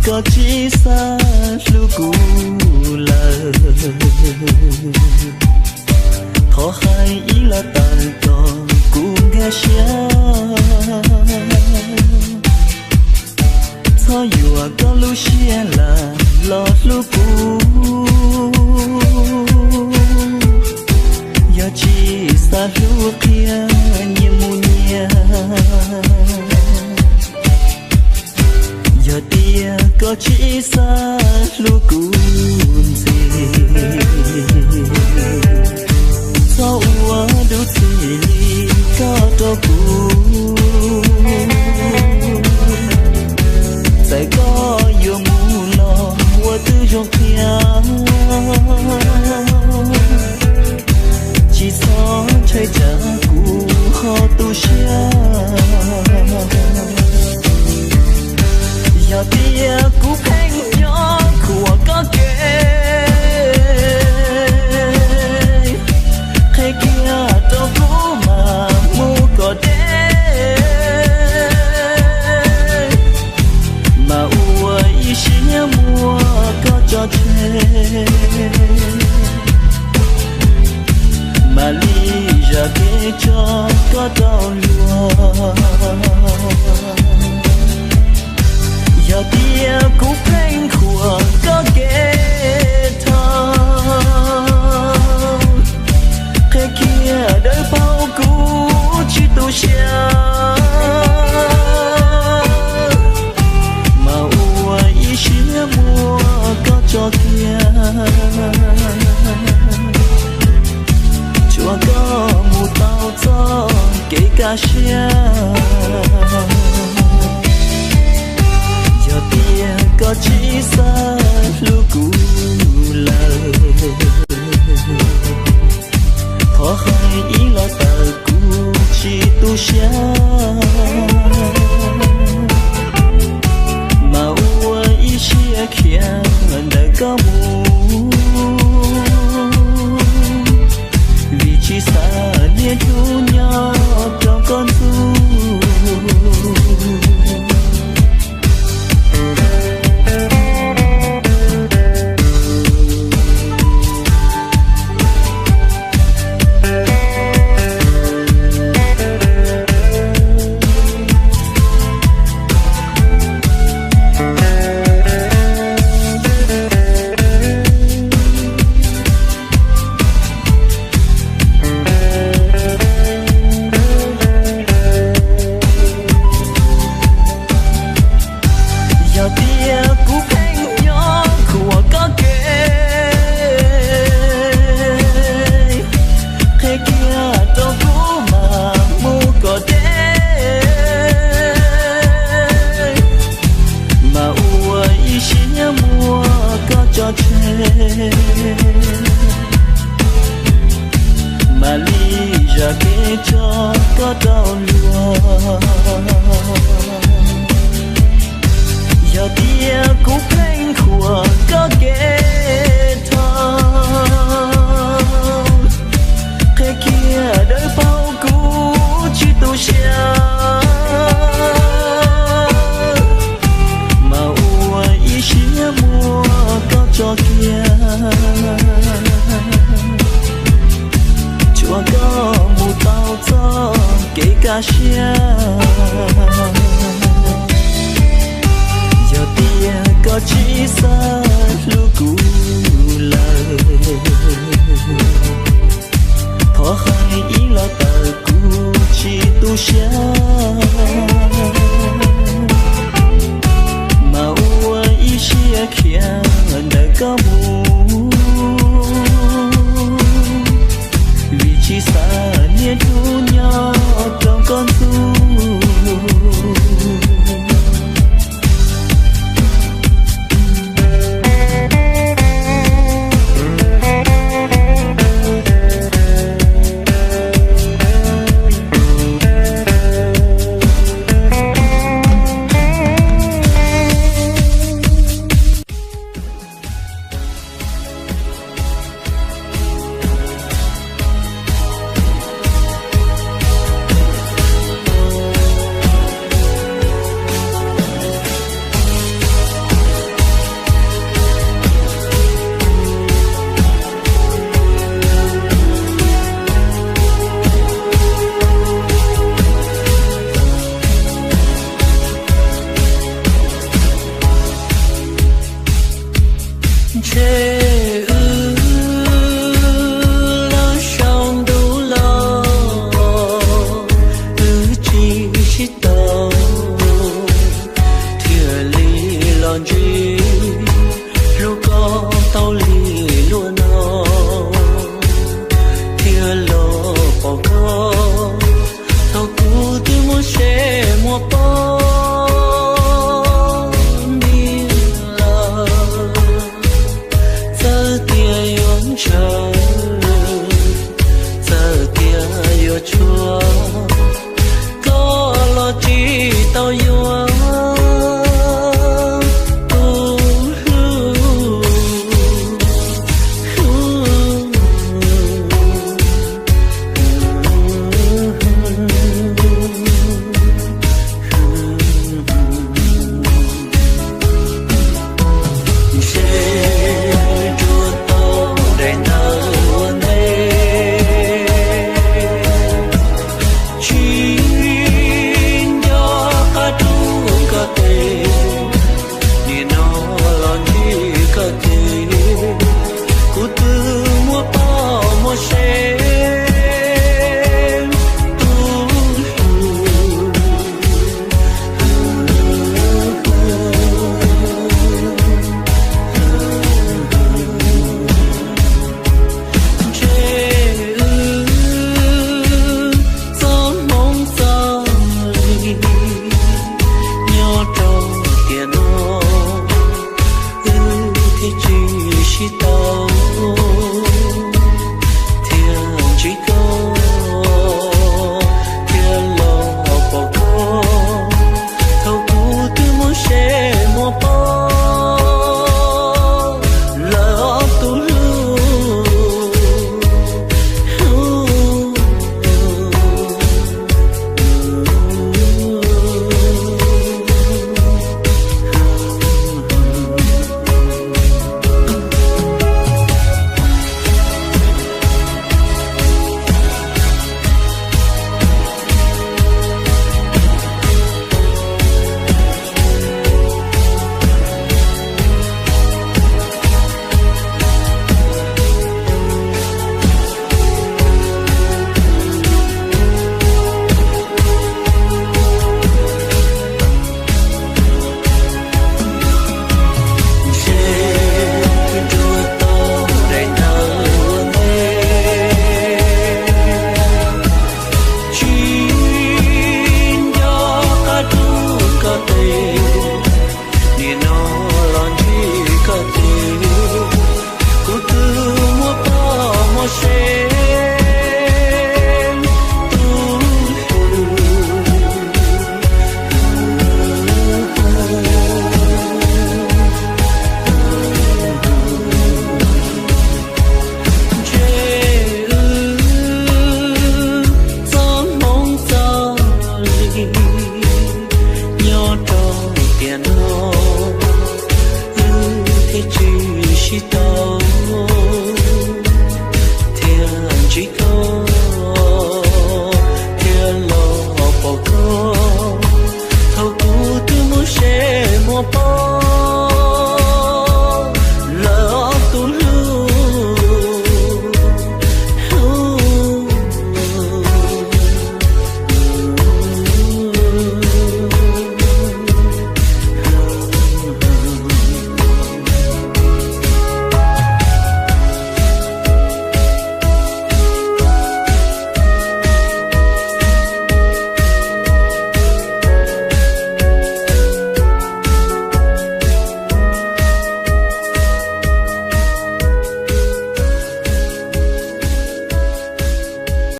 koj tsis xav hlub kuv lawm. Thov hais ib los tawm kom kuv nkag siab. Txhob yuam koj lub siab lam los hlub kuv. Yog tsis xav hlub qhia nyias mus nyias. Yog tias koj tsis xav hlub kuv ntxiv, txhob ua dub txim li koj rau kuv. Txawm koj yuav mus los ua twb zoo qhia, tsis txhob ntshai tsam kuv ho tu siab. Yog tias kuv pheej nyob khuam koj kev, qhia kiag rau kuv mam mus kom deb, mas ua ib siab muab koj tso tseg, mam li zam kev tso koj rau luag. Yog tias kuv pheej khuam koj kev dhau, qhia kiag dawb paug kuv tsis tu siab, mas ua ib siab muab koj tso kiag, tsuav koj mus tau txoj kev kaj siab. Yog tias koj tsis xav hlub kuv lawm, thov hais ib los tawm kuv tsis tu siab, mas ua ib siab khiav ntawm koj mus, vim tsis xav niaj hnub nyob rau koj ntxub. Yog tias kuv pheej nyob khuam koj kev, qhia kiag rau kuv mam mus kom deb, mas ua ib siab muab koj tso tseg, mam li zam kev tso koj rau luag. Yog tias kuv pheej khuam koj kev dhau, qhia kiag dawb paug kuv tsis tu siab, mas ua ib siab muab koj tso kiag, tsuav koj mus tau txoj kev kaj siab. Yog tias koj tsis xav hlub kuv yus